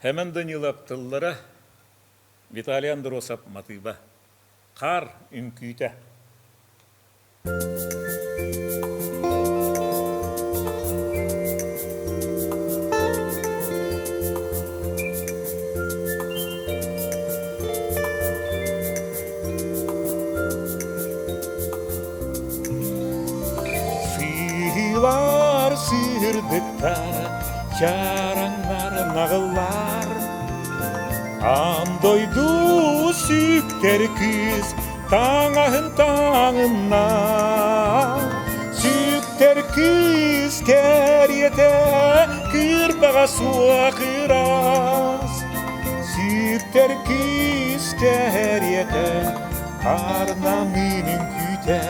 Сэмэн Данилов тыллара, Виталий Андросов матыыба. Хаар үҥкүүтэ. Сыылар сыырдыктар, чараҥнар наҕыллар, Аан дойду сүктэр кыыс таҥаһын таҥынна, Сүктэр кыыс кэриэтэ кырбаҕа суох ыраас, Сүктэр кыыс кэриэтэ Арнамын үҥкүүтэ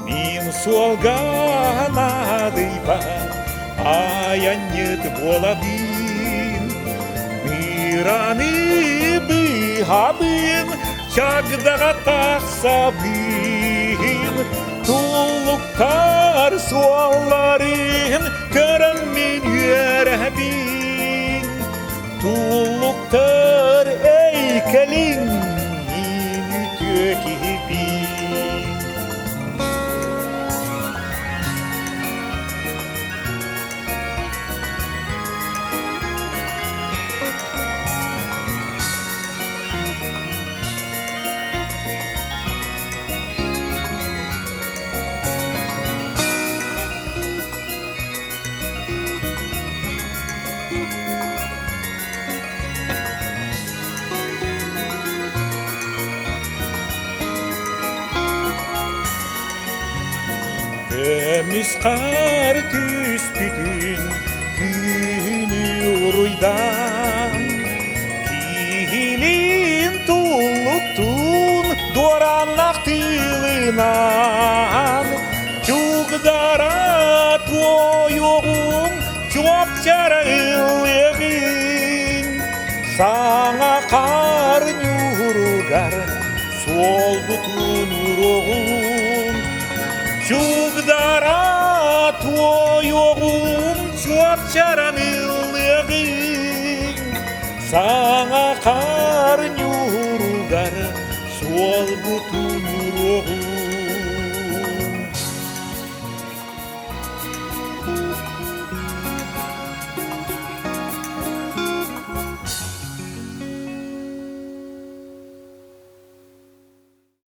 Мин суолга наадыйбат айанньыт буолабын Мыраны быыһабын чагдаҕа тахсабын Туллуктар суолларын көрөн мин үөрэбин Туллуктар эйкэлин мин үтүө киһибин. Көмүс хаар түспүтүн күнү уруйдаан Киһилин туллуктуун дуорааннаах тыылынан Чугдара туойуоҕуҥ чуопчара ыллыаҕыҥ Саҥа хаар ньууругар суолбутун уруоҕуҥ Чугдара туойуоҕуҥ чуопчаран ыллыаҕыҥ Саҥа хаар ньууругар суолбутун.